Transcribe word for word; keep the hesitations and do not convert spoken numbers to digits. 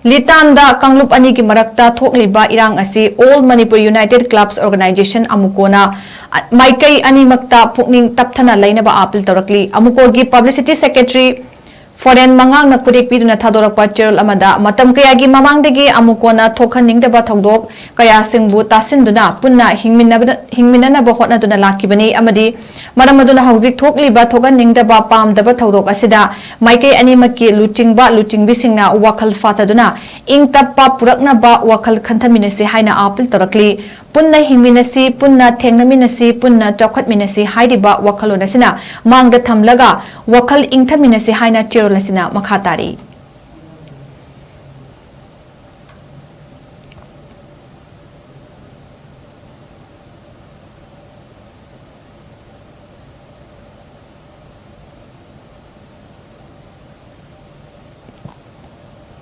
ꯂꯤꯇꯥꯟꯗ ꯀꯥꯡꯂꯨꯞ ꯑꯅꯤꯒꯤ ꯃꯔꯛꯇ ꯊꯣꯛꯂꯤꯕ ꯏꯔꯥꯡ ꯑꯁꯤ All Manipur United Clubs Organisation, ꯑꯃꯨꯀꯣꯅ ꯃꯥꯏꯀꯩ ꯑꯅꯤꯃꯛꯇ ꯄꯨꯛꯅꯤꯡ ꯇꯞꯊꯅ ꯂꯩꯅꯕ ꯑꯥꯄꯤꯜ ꯇꯧꯔꯛꯂꯤ꯫ ꯑꯃꯨꯀꯣꯒꯤ Publicity Secretary ꯐꯣꯔꯦꯟ ꯃꯉꯥꯡꯅ ꯈꯨꯗꯦꯛ ꯄꯤꯗꯨꯅ ꯊꯥꯗꯣꯔꯛꯄ ꯆꯦꯔꯣꯜ ꯑꯃꯗ, ꯃꯇꯝ ꯀꯌꯥꯒꯤ ꯃꯃꯥꯡꯗꯒꯤ ꯑꯃꯨꯀꯣꯅ ꯊꯣꯛꯍꯟꯅꯤꯡꯗꯕ ꯊꯧꯗꯣꯛ ꯀꯌꯥꯁꯤꯡꯕꯨ ꯇꯥꯁꯤꯟꯗꯨꯅ ꯄꯨꯟꯅ ꯍꯤꯡꯃꯤꯟꯅꯕꯗ-, ꯍꯤꯡꯃꯤꯟꯅꯅꯕ ꯍꯣꯠꯅꯗꯨꯅ ꯂꯥꯛꯈꯤꯕꯅꯤ ꯑꯃꯗꯤ ꯃꯔꯝ ꯑꯗꯨꯅ ꯍꯧꯖꯤꯛ ꯊꯣꯛꯂꯤꯕ ꯊꯣꯛꯍꯟꯅꯤꯡꯗꯕ ꯄꯥꯝꯗꯕ ꯊꯧꯗꯣꯛ ꯑꯁꯤꯗ ꯃꯥꯏꯀꯩ ꯑꯅꯤꯃꯛꯀꯤ ꯂꯨꯆꯤꯡꯕ ꯂꯨꯆꯤꯡꯕꯤꯁꯤꯡꯅ ꯋꯥꯈꯜ ꯐꯥꯊꯗꯨꯅ ꯏꯪ ꯇꯞꯄ ꯄꯨꯔꯛꯅꯕ ꯋꯥꯈꯜ ꯈꯟꯊꯃꯤꯟꯅꯁꯤ ꯍꯥꯏꯅ ꯑꯥꯄꯤꯜ ꯇꯧꯔꯛꯂꯤ꯫ ꯄꯨꯟꯅ ꯍꯤꯡꯃꯤꯟꯅꯁꯤ, ꯄꯨꯟꯅ ꯊꯦꯡꯅꯃꯤꯟꯅꯁꯤ, ꯄꯨꯟꯅ ꯆꯥꯎꯈꯠꯃꯤꯟꯅꯁꯤ ꯍꯥꯏꯔꯤꯕ ꯋꯥꯈꯜꯂꯣꯟ ꯑꯁꯤꯅ ꯃꯥꯡꯗ ꯊꯝꯂꯒ ꯋꯥꯈꯜ ꯏꯪꯊꯃꯤꯟꯅꯁꯤ ꯍꯥꯏꯅ ꯆꯦꯔꯣꯜ ꯑꯁꯤꯅ ꯃꯈꯥ ꯇꯥꯔꯤ꯫